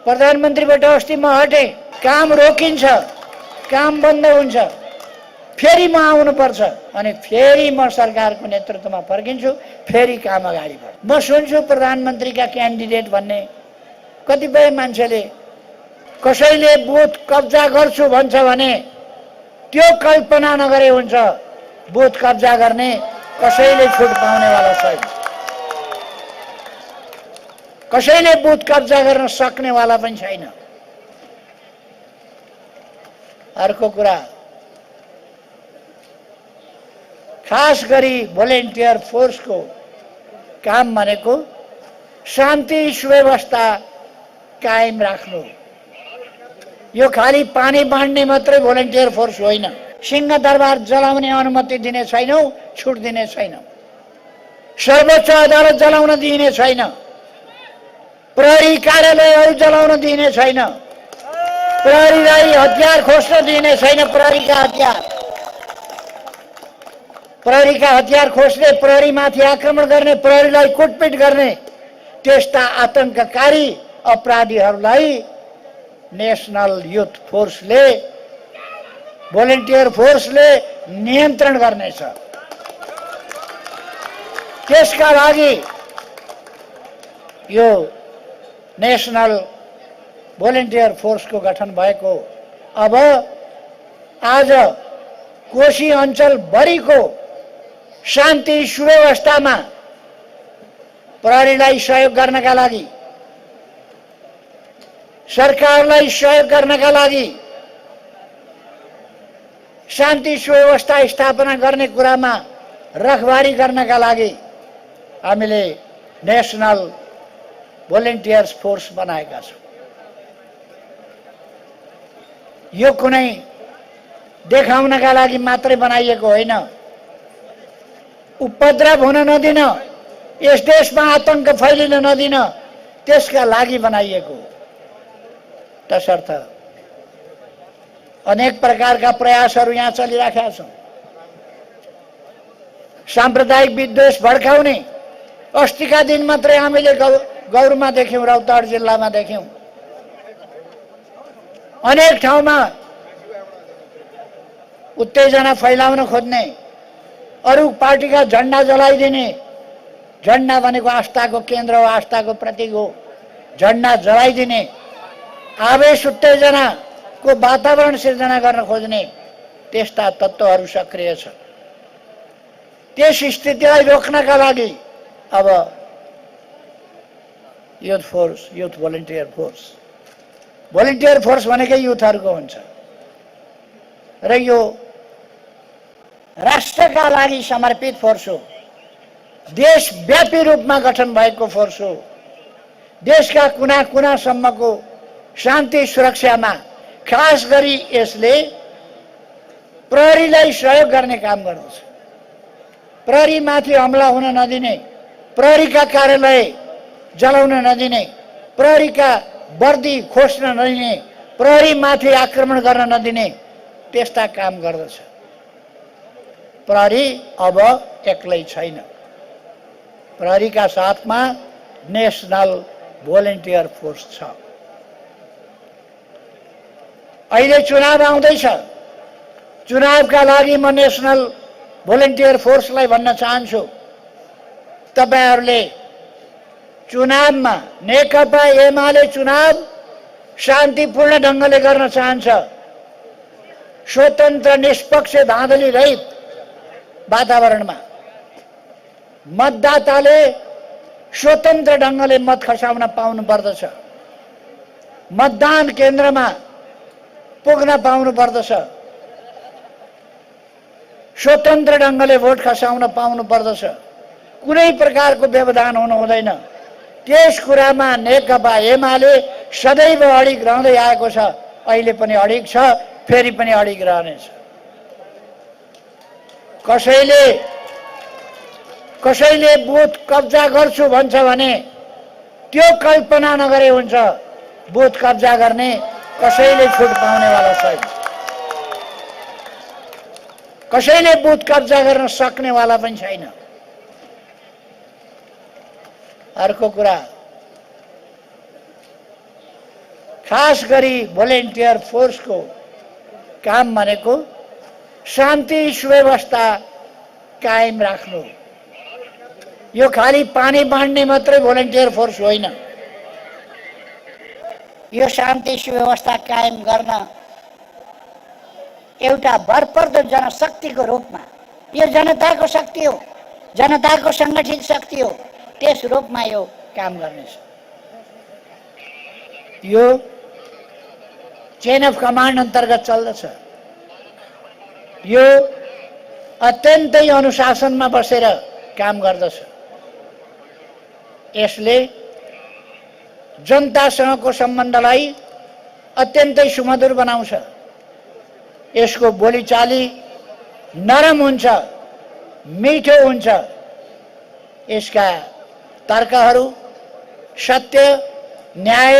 प्रधानमन्त्रीबाट अस्ति म हटे, काम रोकिन्छ, काम बन्द हुन्छ, फेरि म आउनुपर्छ अनि फेरि म सरकारको नेतृत्वमा फर्किन्छु, फेरि काम अगाडि बढ्छ। म सुन्छु प्रधानमन्त्रीका क्यान्डिडेट भन्ने कतिपय मान्छेले कसैले बुथ कब्जा गर्छु भन्छ भने त्यो कल्पना नगरे हुन्छ। बुथ कब्जा गर्ने कसैले छुट पाउनेवाला छैन, कसैले बुथ कब्जा गर्न सक्नेवाला पनि छैन। अर्को कुरा, खास गरी भोलिन्टियर फोर्सको काम भनेको शान्ति सुव्यवस्था कायम राख्नु। यो खाली पानी बाँड्ने मात्रै भोलिन्टियर फोर्स होइन। सिंहदरबार जलाउने अनुमति दिने छैनौं, छुट दिने छैनौं। सर्वोच्च अदालत जलाउन दिइने छैन, प्रहरी कार्यालयहरू जलाउन दिइने छैन, प्रहरीलाई हतियार खोज्न दिइने छैन। प्रहरीका हतियार खोज्ने, प्रहरीमाथि आक्रमण गर्ने, प्रहरीलाई कुटपिट गर्ने त्यस्ता आतंककारी अपराधीहरूलाई नेशनल युथ फोर्सले, भोलिन्टियर फोर्सले नियन्त्रण गर्नेछ। त्यसका लागि यो नेशनल भोलिन्टियर फोर्सको गठन भएको। अब आज कोशी अञ्चलभरिको शान्ति सुव्यवस्थामा प्रहरीलाई सहयोग गर्नका लागि, सरकारलाई सहयोग गर्नका लागि, शान्ति सुव्यवस्था स्थापना गर्ने कुरामा रखबारी गर्नका लागि हामीले नेशनल भोलिन्टियर्स फोर्स बनाएका छौं। यो कुनै देखाउनका लागि मात्रै बनाइएको होइन। उपद्रव हुन नदिन, यस देशमा आतंक फैलिन नदिन, त्यसका लागि बनाइएको। तसर्थ अनेक प्रकारका प्रयासहरू यहाँ चलिरहेका छन्। साम्प्रदायिक विद्वेष भड्काउने अस्तिका दिन मात्रै हामीले गौरमा देख्यौं, रौतहट जिल्लामा देख्यौं। अनेक ठाउँमा उत्तेजना फैलाउन खोज्ने, अरू पार्टीका झण्डा जलाइदिने, झण्डा भनेको आस्थाको केन्द्र हो, आस्थाको प्रतीक हो, झण्डा जलाइदिने, आवेश उत्तेजनाको वातावरण सिर्जना गर्न खोज्ने त्यस्ता तत्त्वहरू सक्रिय छन्। त्यस स्थितिलाई रोक्नका लागि अब youth force, youth volunteer force, volunteer force भनेकै युथहरूको हुन्छ र यो राष्ट्रका लागि समर्पित फोर्स हो। देशव्यापी रूपमा गठन भएको फोर्स हो। देशका कुना कुनासम्मको शान्ति सुरक्षामा खास गरी यसले प्रहरीलाई सहयोग गर्ने काम गर्दछ। प्रहरीमाथि हमला हुन नदिने, प्रहरीका कार्यालय जलाउन नदिने, प्रहरीका वर्दी खोज्न नदिने, प्रहरीमाथि आक्रमण गर्न नदिने त्यस्ता काम गर्दछ। प्रहरी अब एक्लै छैन, प्रहरीका साथमा नेशनल भोलिन्टियर फोर्स छ। अहिले चुनाव आउँदैछ, चुनावका लागि म नेशनल भोलिन्टियर फोर्सलाई भन्न चाहन्छु, तपाईहरुले चुनावमा नेकपा एमाले चुनाव शान्तिपूर्ण ढंगले गर्न चाहन्छ। स्वतन्त्र निष्पक्ष धाँधली रहित वातावरणमा मतदाताले स्वतन्त्र ढंगले मत खसाउन पाउनु पर्दछ, मतदान केन्द्रमा पुग्न पाउनु पर्दछ, स्वतन्त्र ढंगले भोट खसाउन पाउनु पर्दछ। कुनै प्रकारको व्यवधान हुनु हुँदैन। त्यस कुरामा नेकपा एमाले सदैव अडिग रहँदै आएको छ, अहिले पनि अडिग छ, फेरि पनि अडिग रहनेछ। कसैले बुथ कब्जा गर्छु भन्छ भने त्यो कल्पना नगरे हुन्छ। बुथ कब्जा गर्ने कसैले छुट पाउनेवाला छैन, कसैले बुथ कब्जा गर्न सक्नेवाला पनि छैन। अर्को कुरा, खास गरी भोलिन्टियर फोर्सको काम भनेको शान्ति सुव्यवस्था कायम राख्नु। यो खाली पानी बाँड्ने मात्रै भोलिन्टियर फोर्स होइन। यो शान्ति सुव्यवस्था कायम गर्न एउटा भरपर्दो जनशक्तिको रूपमा, यो जनताको शक्ति हो, जनताको सङ्गठित शक्ति हो, त्यस रूपमा यो काम गर्नेछ। यो चेन अफ कमान्ड अन्तर्गत चल्दछ। यो अत्यन्तै अनुशासनमा बसेर काम गर्दछ। यसले जनतासँगको सम्बन्धलाई अत्यन्तै सुमधुर बनाउँछ। यसको बोलीचाली नरम हुन्छ, मिठो हुन्छ। यसका तर्कहरू सत्य, न्याय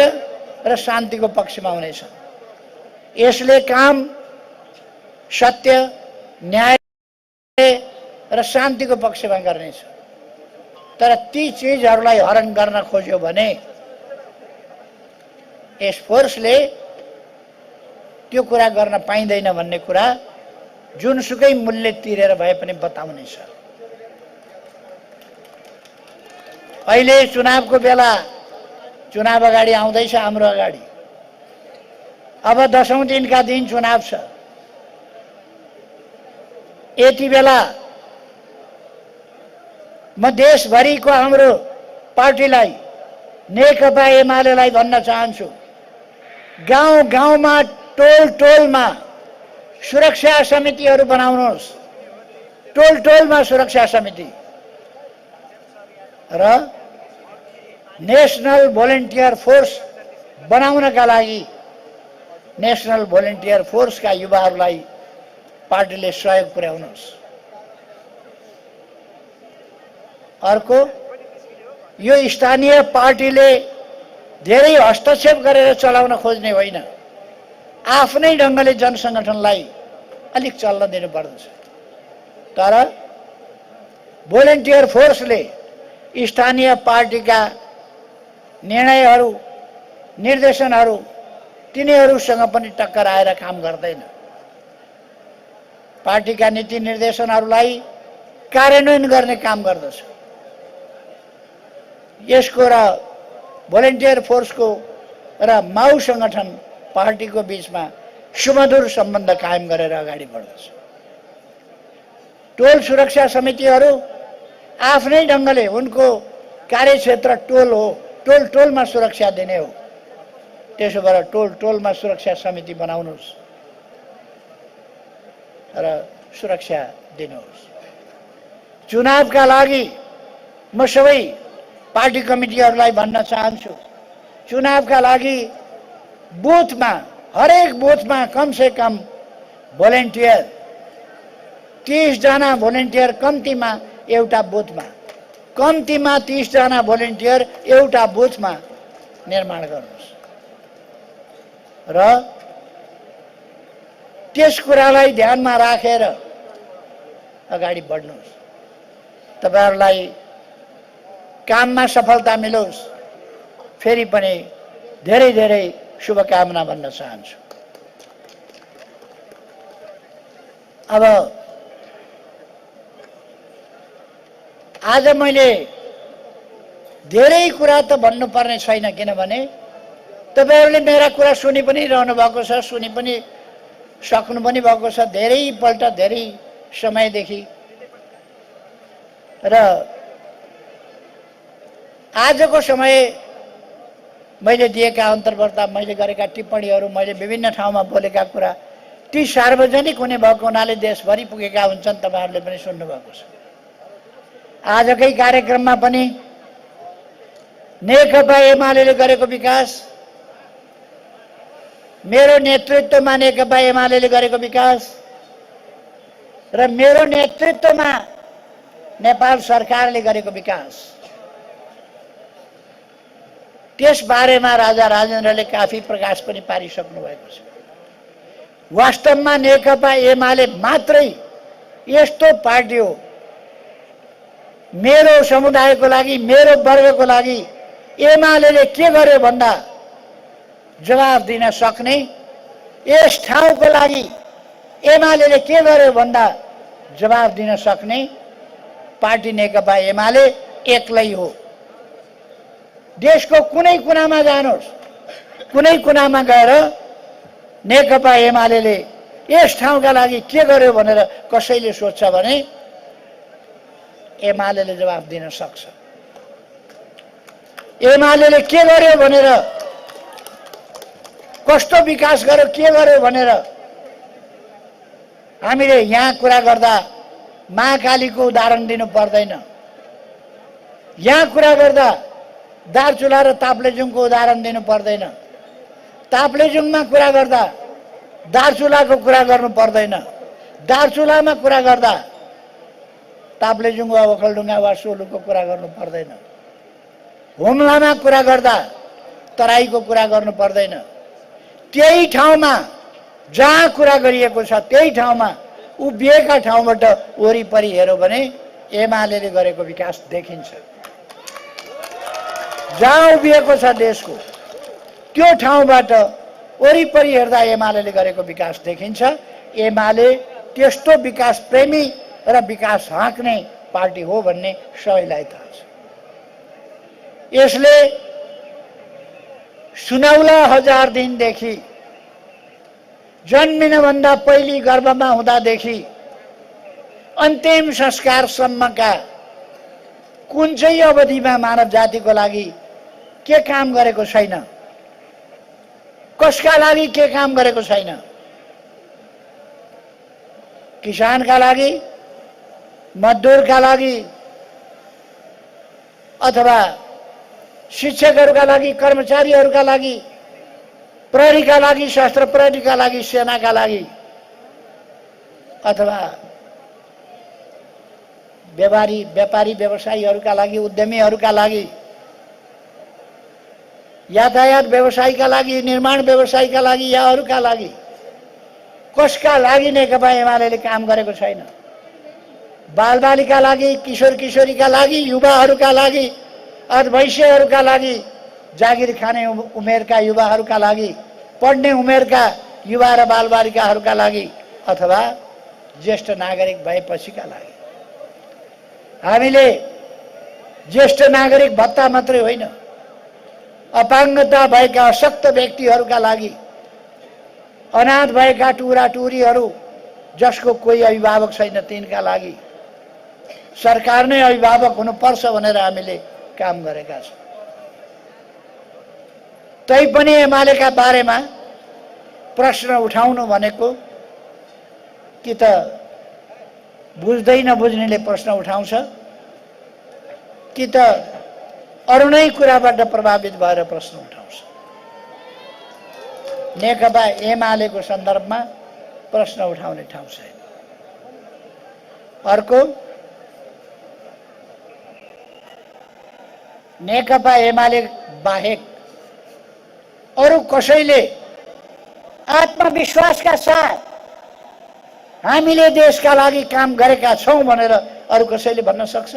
र शान्तिको पक्षमा हुनेछ। यसले काम सत्य, न्याय र शान्तिको पक्षमा गर्नेछ। तर ती चिजहरूलाई हरण गर्न खोज्यो भने यस फोर्सले त्यो कुरा गर्न पाइँदैन भन्ने कुरा जुनसुकै मूल्य तिरेर भए पनि बताउनेछ। अहिले चुनावको बेला, चुनाव अगाडि आउँदैछ हाम्रो अगाडि। अब 10औं दिनका दिन चुनाव छ। यति बेला म देशभरिको हाम्रो पार्टीलाई, नेकपा एमालेलाई भन्न चाहन्छु, गाउँ गाउँमा, टोल टोलमा सुरक्षा समितिहरू बनाउनुहोस्। टोल टोलमा सुरक्षा समिति र नेशनल भोलिन्टियर फोर्स बनाउनका लागि नेशनल भोलिन्टियर फोर्सका युवाहरूलाई पार्टीले सहयोग पुर्याउनुहोस्। अर्को, यो स्थानीय पार्टीले धेरै हस्तक्षेप गरेर चलाउन खोज्ने होइन। आफ्नै ढङ्गले जनसङ्गठनलाई अलिक चल्न दिनुपर्दछ। तर भोलिन्टियर फोर्सले स्थानीय पार्टीका निर्णयहरू, निर्देशनहरू तिनीहरूसँग पनि टक्कर आएर काम गर्दैन। पार्टीका नीति निर्देशनहरूलाई कार्यान्वयन गर्ने काम गर्दछ। यसको र भोलिन्टियर फोर्सको र माउ सङ्गठन पार्टीको बीचमा सुमधुर सम्बन्ध कायम गरेर अगाडि बढ्दछ। टोल सुरक्षा समितिहरू आफ्नै ढङ्गले, उनको कार्यक्षेत्र टोल हो, टोल टोलमा सुरक्षा दिने हो। त्यसो भएर टोल टोलमा सुरक्षा समिति बनाउनुहोस् र सुरक्षा दिनुहोस्। चुनावका लागि म सबै पार्टी कमिटीहरूलाई भन्न चाहन्छु, चुनावका लागि बुथमा, हरेक बुथमा कमसे कम भोलिन्टियर 30 जना भोलिन्टियर, कम्तीमा एउटा बुथमा, कम्तीमा 30 जना भोलिन्टियर एउटा बुथमा निर्माण गर्नुहोस् र त्यस कुरालाई ध्यानमा राखेर अगाडि बढ्नुहोस्। तपाईहरुलाई काममा सफलता मिलोस्। फेरि पनि धेरै धेरै शुभकामना भन्न चाहन्छु। अब आज मैले धेरै कुरा त भन्नुपर्ने छैन, किनभने तपाईहरुले मेरा कुरा सुनि पनि रहनु भएको छ, सुनि पनि सक्नु पनि भएको छ धेरैपल्ट, धेरै समयदेखि। र आजको समय मैले दिएका अन्तर्वार्ता, मैले गरेका टिप्पणीहरू, मैले विभिन्न ठाउँमा बोलेका कुरा ती सार्वजनिक हुने भएको हुनाले देशभरि पुगेका हुन्छन्। तपाईहरुले पनि सुन्नु भएको छ। आजकै कार्यक्रममा पनि नेकपा एमालेले गरेको विकास, मेरो नेतृत्वमा नेकपा एमालेले गरेको विकास र मेरो नेतृत्वमा नेपाल सरकारले गरेको विकास, त्यस बारेमा राजा राजेन्द्रले काफी प्रकाश पनि पारिसक्नु भएको छ। वास्तवमा नेकपा एमाले मात्रै यस्तो पार्टी हो, मेरो समुदायको लागि, मेरो वर्गको लागि एमालेले के गर्यो भन्दा जवाफ दिन सक्ने, यस ठाउँको लागि एमाले के गर्यो भन्दा जवाफ दिन सक्ने पार्टी नेकपा एमाले एक्लै हो। देशको कुनै कुनामा जानुहोस्, कुनै कुनामा गएर नेकपा एमाले यस ठाउँका लागि के गर्यो भनेर कसैले सोध्छ भने एमाले जवाफ दिन सक्छ। एमाले के गर्यो भनेर, कस्तो विकास गर्यो, के गर्यो भनेर हामीले यहाँ कुरा गर्दा महाकालीको उदाहरण दिनु पर्दैन। यहाँ कुरा गर्दा दार्चुला र ताप्लेजुङको उदाहरण दिनु पर्दैन। ताप्लेजुङमा कुरा गर्दा दार्चुलाको कुरा गर्नु पर्दैन। दार्चुलामा कुरा गर्दा ताप्लेजुङ वा ओखलढुङ्गा वा सोलुको कुरा गर्नु पर्दैन। हुम्लामा कुरा गर्दा तराईको कुरा गर्नु पर्दैन। त्यही ठाउँमा जहाँ कुरा गरिएको छ त्यही ठाउँमा उभिएका ठाउँबाट वरिपरि हेर्यो भने एमाले गरेको विकास देखिन्छ। जहाँ उभिएको छ देशको त्यो ठाउँबाट वरिपरि हेर्दा एमाले गरेको विकास देखिन्छ। एमाले त्यस्तो विकास प्रेमी र विकास हाँक्ने पार्टी हो भन्ने सबैलाई थाहा छ। यसले सुनौला हजार दिनदेखि जन्मिनुभन्दा पहिले गर्भमा हुँदादेखि अन्तिम संस्कारसम्मका कुन चाहिँ अवधिमा मानव जातिको लागि के काम गरेको छैन, कसका लागि के काम गरेको छैन। किसानका लागि, मजदुरका लागि, अथवा शिक्षकहरूका लागि, कर्मचारीहरूका लागि, प्रहरीका लागि, सशस्त्र प्रहरीका लागि, सेनाका लागि, अथवा व्यापारी व्यवसायीहरूका लागि, उद्यमीहरूका लागि, यातायात व्यवसायीका लागि, निर्माण व्यवसायीका लागि या अरूका लागि कसका लागि नेकपा एमाले काम गरेको छैन। बालबालिका लागि, किशोर किशोरीका लागि, युवाहरूका लागि, अधवैंशहरूका लागि, जागिर खाने उमेरका युवाहरूका लागि, पढ्ने उमेरका युवा र बालबालिकाहरूका लागि, अथवा ज्येष्ठ नागरिक भएपछिका लागि। हामीले ज्येष्ठ नागरिक भत्ता मात्रै होइन, अपाङ्गता भएका अशक्त व्यक्तिहरूका लागि, अनाथ भएका टुरा टुरीहरू जसको कोही अभिभावक छैन तिनका लागि सरकार नै अभिभावक हुनुपर्छ भनेर हामीले काम गरेका छौँ। तैपनि एमालेका बारेमा प्रश्न उठाउनु भनेको कि त बुझ्दै नबुझ्नेले प्रश्न उठाउँछ कि त अरू नै कुराबाट प्रभावित भएर प्रश्न उठाउँछ। नेकपा एमालेको सन्दर्भमा प्रश्न उठाउने ठाउँ छैन। अर्को, नेकपा एमाले बाहेक अरू कसैले आत्मविश्वासका साथ हामीले देशका लागि काम गरेका छौं भनेर अरू कसैले भन्न सक्छ?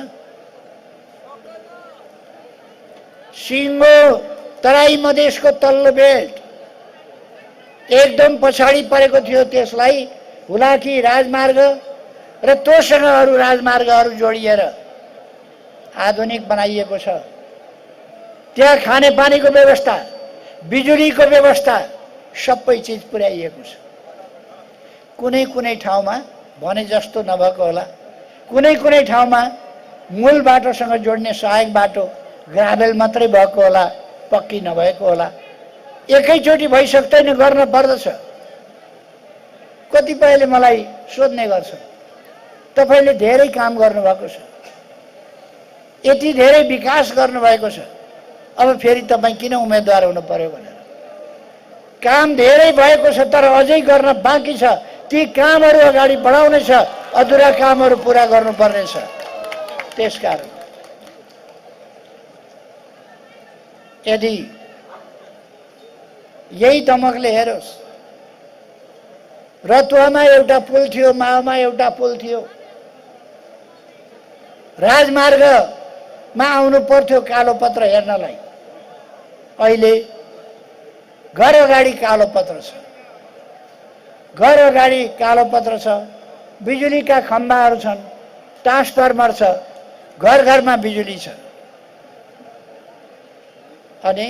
सिङ्गो तराई मधेसको तल्लो बेल्ट एकदम पछाडि परेको थियो, त्यसलाई हुलाकी राजमार्ग र तोसँग अरू राजमार्गहरू जोडिएर आधुनिक बनाइएको छ। त्यहाँ खानेपानीको व्यवस्था, बिजुलीको व्यवस्था, सबै चिज पुर्याइएको छ। कुनै कुनै ठाउँमा भने जस्तो नभएको होला, कुनै कुनै ठाउँमा मूल बाटोसँग जोड्ने सहायक बाटो ग्राभेल मात्रै भएको होला, पक्की नभएको होला। एकैचोटि भइसक्दैन, गर्न पर्दछ। कतिपयले मलाई सोध्ने गर्छ, तपाईले धेरै काम गर्नुभएको छ, यति धेरै विकास गर्नुभएको छ, अब फेरि तपाईँ किन उम्मेदवार हुनु पर्यो भनेर। काम धेरै भएको छ तर अझै गर्न बाँकी छ। ती कामहरू अगाडि बढाउनै छ, अधुरा कामहरू पुरा गर्नुपर्ने छ। त्यसकारण यदि यही दमकले हेरोस्, रतुवामा एउटा पुल थियो, माओमा एउटा पुल थियो, राजमार्गमा आउनु पर्थ्यो कालोपत्र हेर्नलाई। अहिले घर अगाडि कालो पत्र छ, घर अगाडि कालो पत्र छ, बिजुलीका खम्बाहरू छन्, ट्रान्सफर्मर छ, घर घरमा बिजुली छ। अनि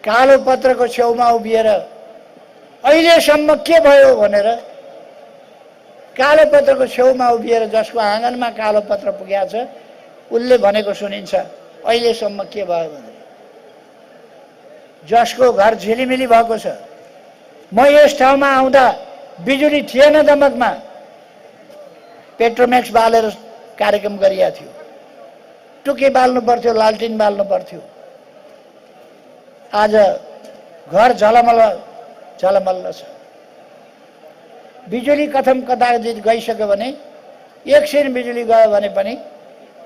कालो पत्रको छेउमा उभिएर अहिलेसम्म के भयो भनेर, कालो पत्रको छेउमा उभिएर जसको आँगनमा कालो पत्र पुगेको छ उसले भनेको सुनिन्छ अहिलेसम्म के भयो भनेर। जसको घर झिलिमिली भएको छ, म यस ठाउँमा आउँदा बिजुली थिएन, दमकमा पेट्रोम्याक्स बालेर कार्यक्रम गरिएको थियो, टुकी बाल्नु पर्थ्यो, लालटिन बाल्नु पर्थ्यो। आज घर झलमल झलमल्ल छ। बिजुली कथम कदाचित गइसक्यो भने, एकछिन बिजुली गयो भने पनि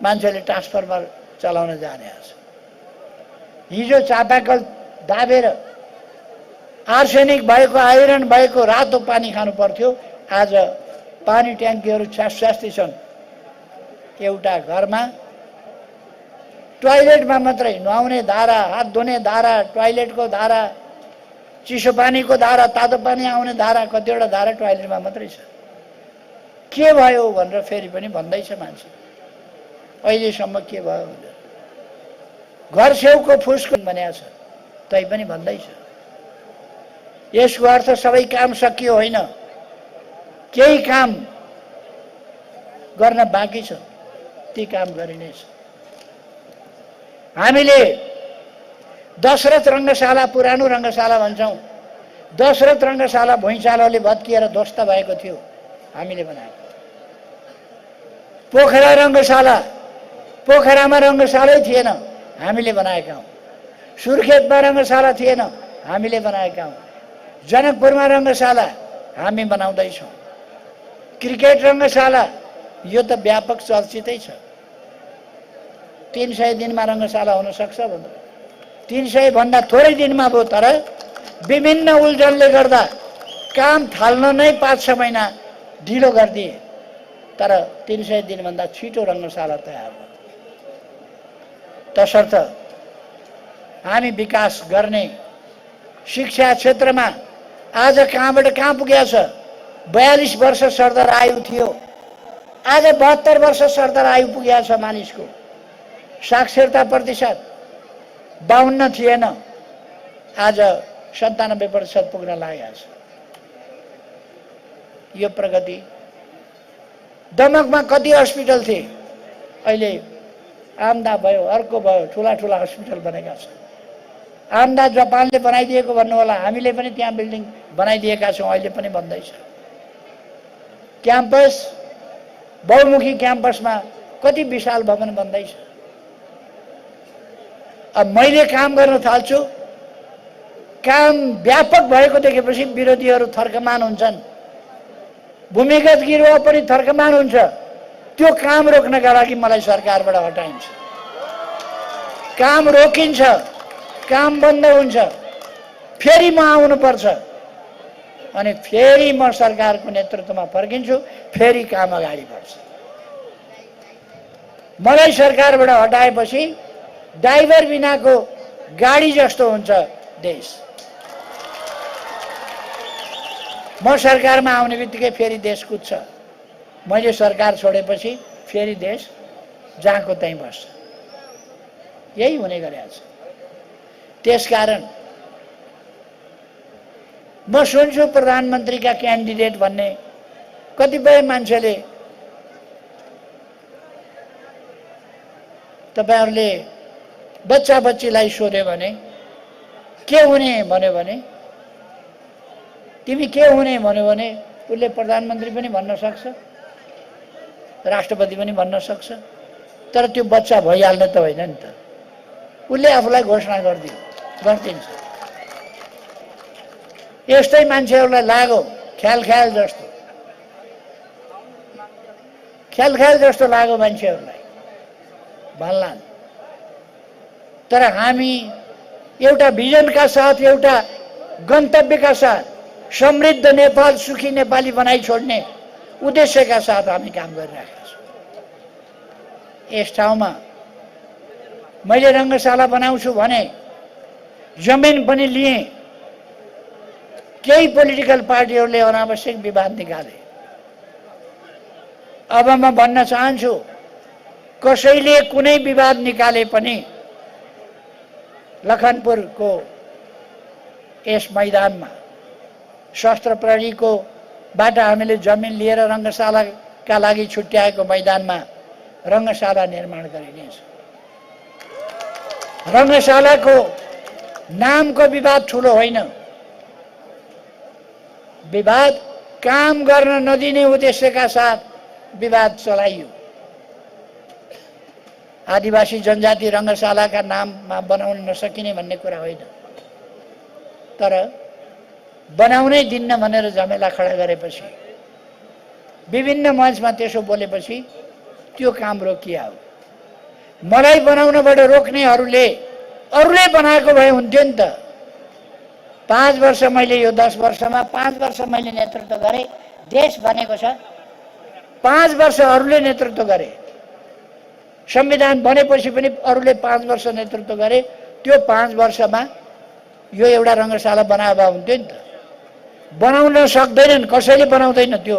मान्छेले ट्रान्सफर्मर चलाउन जाने छ। हिजो चापाकल दाबेर आर्सेनिक भएको, आइरन भएको रातो पानी खानु पर्थ्यो, आज पानी ट्याङ्कीहरू छ्यास्छ्यास्ती छन्। एउटा घरमा टोयलेटमा मात्रै नुहाउने धारा, हात धुने धारा, टोयलेटको धारा, चिसो पानीको धारा, तातो पानी आउने धारा, कतिवटा धारा टोयलेटमा मात्रै छ। के भयो भनेर फेरि पनि भन्दैछ मान्छे, अहिलेसम्म के भयो भनेर। घर छेउको फुसको भनेको छ, तै पनि भन्दैछ। यसको अर्थ सबै काम सकियो होइन, केही काम गर्न बाँकी छ, ती काम गरिनेछ। हामीले दशरथ रङ्गशाला, पुरानो रङ्गशाला भन्छौँ, दशरथ रङ्गशाला भुइँचालोले भत्किएर ध्वस्त भएको थियो, हामीले बनाएको। पोखरा रङ्गशाला, पोखरामा रङ्गशालै थिएन, हामीले बनाएका हौँ। सुर्खेतमा रङ्गशाला थिएन, हामीले बनाएका हौँ। जनकपुरमा रङ्गशाला हामी बनाउँदैछौँ। क्रिकेट रङ्गशाला यो त व्यापक चर्चितै छ। 300 दिनमा रङ्गशाला हुन सक्छ भनेर, 300 भन्दा थोरै दिनमा भयो, तर विभिन्न उल्झनले गर्दा काम थाल्न नै 5-6 महिना ढिलो गरिदिए, तर 300 दिनभन्दा छिटो रङ्गशाला तयार भयो। तसर्थ हामी विकास गर्ने, शिक्षा क्षेत्रमा आज कहाँबाट कहाँ पुगेको छ। 42 वर्ष सरदर आयु थियो, आज 72 वर्ष सरदर आयु पुगेको छ मानिसको। साक्षरता प्रतिशत 52 थिएन, आज 97% पुग्न लागेको छ। यो प्रगति। दमकमा कति हस्पिटल थिए, अहिले आमदा भयो, अर्को भयो, ठुला ठुला हस्पिटल बनेका छन्। आमदा जापानले बनाइदिएको भन्नु होला, हामीले पनि त्यहाँ बिल्डिङ बनाइदिएका छौँ, अहिले पनि भन्दैछ। क्याम्पस, बहुमुखी क्याम्पसमा कति विशाल भवन बन्दैछ। अब मैले काम गर्न थाल्छु, काम व्यापक भएको देखेपछि विरोधीहरू थर्कमान हुन्छन्, भूमिगत गिरुवा पनि थर्कमान हुन्छ। त्यो काम रोक्नका लागि मलाई सरकारबाट हटाइन्छ, काम रोकिन्छ, काम बन्द हुन्छ, फेरि म आउनुपर्छ, अनि फेरि म सरकारको नेतृत्वमा फर्किन्छु, फेरि काम अगाडि बढ्छ। मलाई सरकारबाट हटाएपछि ड्राइभर बिनाको गाडी जस्तो हुन्छ देश। म सरकारमा आउने बित्तिकै फेरि देश कुद्छ। मैले सरकार छोडेपछि फेरि देश जहाँको त्यहीँ बस्छ। यही हुने गरेको छ। त्यसकारण म सुन्छु प्रधानमन्त्रीका क्यान्डिडेट भन्ने कतिपय मान्छेले, तपाईहरुले बच्चा बच्चीलाई सोध्यो भने के हुने भन्यो भने, तिमी के हुने भन्यो भने उसले प्रधानमन्त्री पनि भन्न सक्छ, राष्ट्रपति पनि भन्न सक्छ, तर त्यो बच्चा भइहाल्ने त होइन नि त। उसले आफूलाई घोषणा गरिदिन्छ। यस्तै मान्छेहरूलाई लाग्यो ख्याल जस्तो लाग्यो मान्छेहरूलाई भन्लान्। तर हामी एउटा भिजनका साथ, एउटा गन्तव्यका साथ, समृद्ध नेपाल, सुखी नेपाली बनाइ छोड्ने उद्देश्यका साथ हामी काम गरिरहेका छौँ। यस ठाउँमा मैले रङ्गशाला बनाउँछु भने जमिन पनि लिए। केही पोलिटिकल पार्टीहरूले अनावश्यक विवाद निकाले। अब म भन्न चाहन्छु, कसैले कुनै विवाद निकाले पनि लखनपुरको यस मैदानमा शस्त्र प्रहरीको बाट हामीले जमिन लिएर रङ्गशालाका लागि छुट्याएको मैदानमा रङ्गशाला निर्माण गरिनेछ। रङ्गशालाको नामको विवाद ठुलो होइन, विवाद काम गर्न नदिने उद्देश्यका साथ विवाद चलाइयो। आदिवासी जनजाति रङ्गशालाका नाममा बनाउन नसकिने भन्ने कुरा होइन, तर बनाउनै दिन्न भनेर झमेला खडा गरेपछि, विभिन्न मञ्चमा त्यसो बोलेपछि त्यो काम रोकिया हो। मलाई बनाउनबाट रोक्नेहरूले अरूले बनाएको भए हुन्थ्यो नि त। 5 वर्ष मैले यो 10 वर्षमा 5 वर्ष मैले नेतृत्व गरेँ। देश बनेको छ। 5 वर्ष अरूले नेतृत्व गरे। संविधान बनेपछि पनि अरूले 5 वर्ष नेतृत्व गरे। त्यो 5 वर्षमा यो एउटा रङ्गशाला बनाए भए हुन्थ्यो नि त। बनाउन सक्दैनन्, कसैले बनाउँदैन। त्यो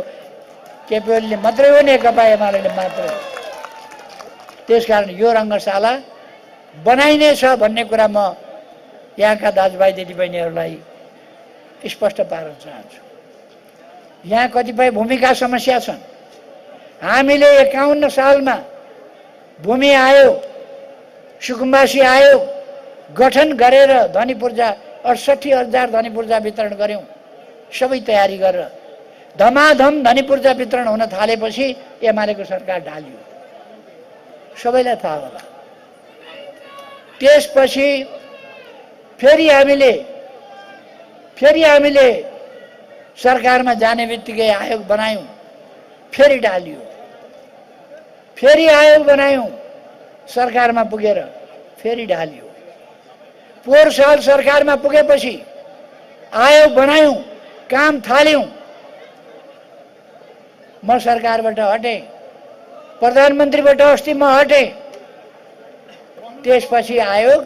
केपी ओलीले मात्रै हो, नेकपा एमाले मात्रै। त्यसकारण यो रङ्गशाला बनाइने छ भन्ने कुरा म यहाँका दाजुभाइ दिदीबहिनीहरूलाई स्पष्ट पार्न चाहन्छु। यहाँ कतिपय भूमिका समस्या छन्। हामीले 51 सालमा भूमि आयोग, सुकुम्बासी आयोग गठन गरेर धनी पूर्जा 68,000 धनी पूर्जा वितरण गर्यौं। सबै तयारी गरेर धमाधम धनी पूर्जा वितरण हुन थालेपछि एमालेको सरकार ढालियो, सबैलाई थाहा होला। त्यसपछि फेरि हामीले सरकारमा जाने बित्तिकै आयोग बनायौं, फेरि ढालियो। फेरि आयोग बनायौं, सरकारमा पुगेर फेरि ढालियो। पोहोर साल सरकारमा पुगेपछि आयोग बनायौं, काम थाल्यौं। म सरकारबाट हटेँ, प्रधानमन्त्रीबाट अस्ति म हटेँ। त्यसपछि आयोग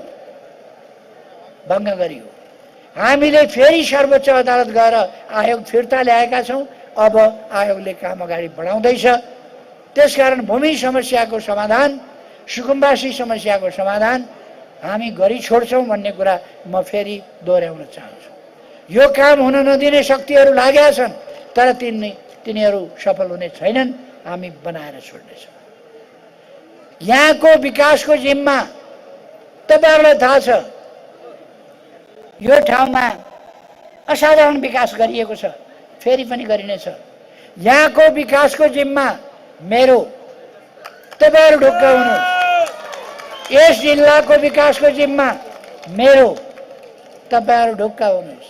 भङ्ग गरियो। हामीले फेरि सर्वोच्च अदालत गएर आयोग फिर्ता ल्याएका छौं। अब आयोगले काम अगाडि बढाउँदैछ। त्यसकारण भूमि समस्याको समाधान, सुकुम्बासी समस्याको समाधान हामी गरी छोड्छौं भन्ने कुरा म फेरि दोहोर्याउन चाहन्छु। यो काम हुन नदिने शक्तिहरू लागेका छन्, तर तिनीहरू सफल हुने छैनन्। हामी बनाएर छोड्नेछौँ। यहाँको विकासको जिम्मा तपाईहरुलाई थाहा छ। यो ठाउँमा असाधारण विकास गरिएको छ, फेरि पनि गरिनेछ। यहाँको विकासको जिम्मा मेरो, तपाईहरु ढुक्क हुनुहोस्। यस जिल्लाको विकासको जिम्मा मेरो, तपाईहरु ढुक्क हुनुहोस्।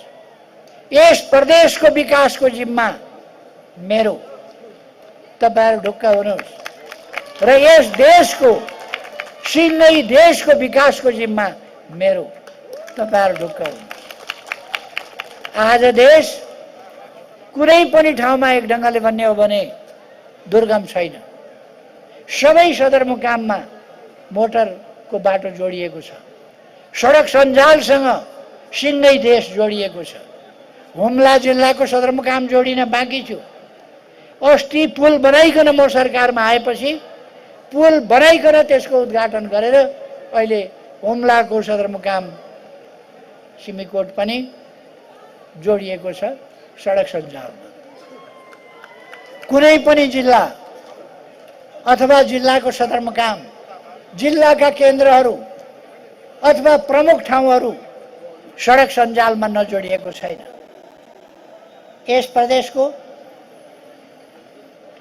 यस प्रदेशको विकासको जिम्मा मेरो, तपाईहरु ढुक्क हुनुहोस्। र यस देशको, सिङ्गै देशको विकासको जिम्मा मेरो, तपाईहरु ढुक्क हुनुहोस्। आज देश कुनै पनि ठाउँमा एक ढङ्गले भन्ने हो भने दुर्गम छैन। सबै सदरमुकाममा मोटरको बाटो जोडिएको छ। सडक सञ्जालसँग सिङ्गै देश जोडिएको छ। हुम्ला जिल्लाको सदरमुकाम जोडिन बाँकी थियो। अस्ति पुल बनाइकन म सरकारमा आएपछि पुल बनाइकन त्यसको उद्घाटन गरेर अहिले हुम्लाको सदरमुकाम सिमीकोट पनि जोडिएको छ सडक सञ्जालमा। कुनै पनि जिल्ला अथवा जिल्लाको सदरमुकाम, जिल्लाका केन्द्रहरू अथवा प्रमुख ठाउँहरू सडक सञ्जालमा नजोडिएको छैन। यस प्रदेशको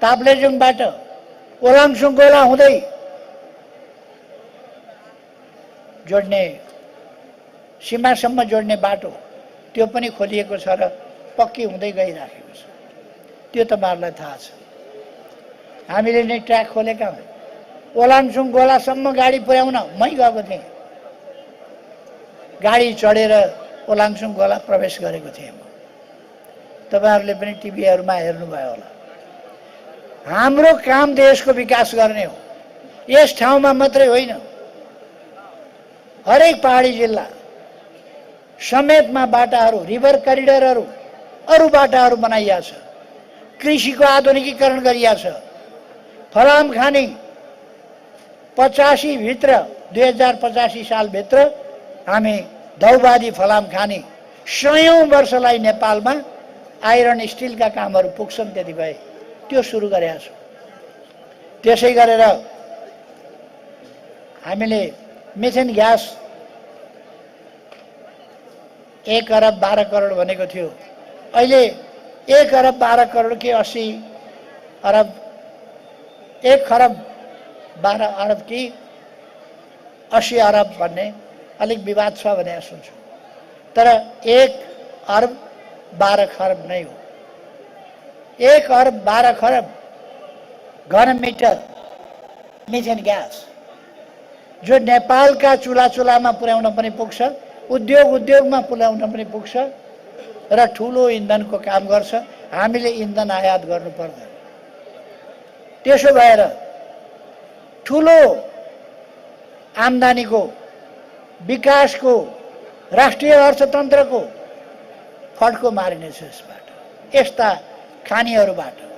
ताप्लेजुङबाट ओलाङचुङ गोला हुँदै जोड्ने, सीमासम्म जोड्ने बाटो त्यो पनि खोलिएको छ र पक्की हुँदै गइराखेको छ। त्यो तपाईहरुलाई थाहा छ। हामीले नै ट्र्याक खोलेका हौं। ओलाङचुङ गोलासम्म गाडी पुर्याउन मै गएको थिएँ। गाडी चढेर ओलाङचुङ गोला प्रवेश गरेको थिएँ म। तपाईहरुले पनि टिभीहरुमा हेर्नुभयो होला। हाम्रो काम देशको विकास गर्ने हो। यस ठाउँमा मात्रै होइन, हरेक पहाडी जिल्ला समेतमा बाटाहरू, रिभर करिडरहरू, अरू बाटाहरू बनाइया छ। कृषिको आधुनिकीकरण गरिया छ। फलाम खानी 85 भित्र 2085 सालभित्र हामी धौबादी फलाम खानी 100औं वर्षलाई नेपालमा आइरन स्टिलका कामहरू पुग्छन्। त्यति भए त्यो सुरु गरेका छौँ। त्यसै गरेर हामीले मिथेन ग्यास 1 अरब 12 करोड भनेको थियो। अहिले 1 अरब 12 करोड कि 80 अरब 1 खरब 12 अरब कि 80 अरब भन्ने अलिक विवाद छ भने सुन्छु। तर 1 अरब 12 खरब नै हो। 1 अरब 12 खरब घनमिटर मिथेन ग्यास जो नेपालका चुलामा पुर्याउन पनि पुग्छ, उद्योगमा पुर्याउन पनि पुग्छ र ठुलो इन्धनको काम गर्छ। हामीले इन्धन आयात गर्नु पर्दैन। त्यसो भएर ठुलो आम्दानीको, विकासको, राष्ट्रिय अर्थतन्त्रको फड्को मारिनेछ यसबाट, यस्ता खानीहरूबाट।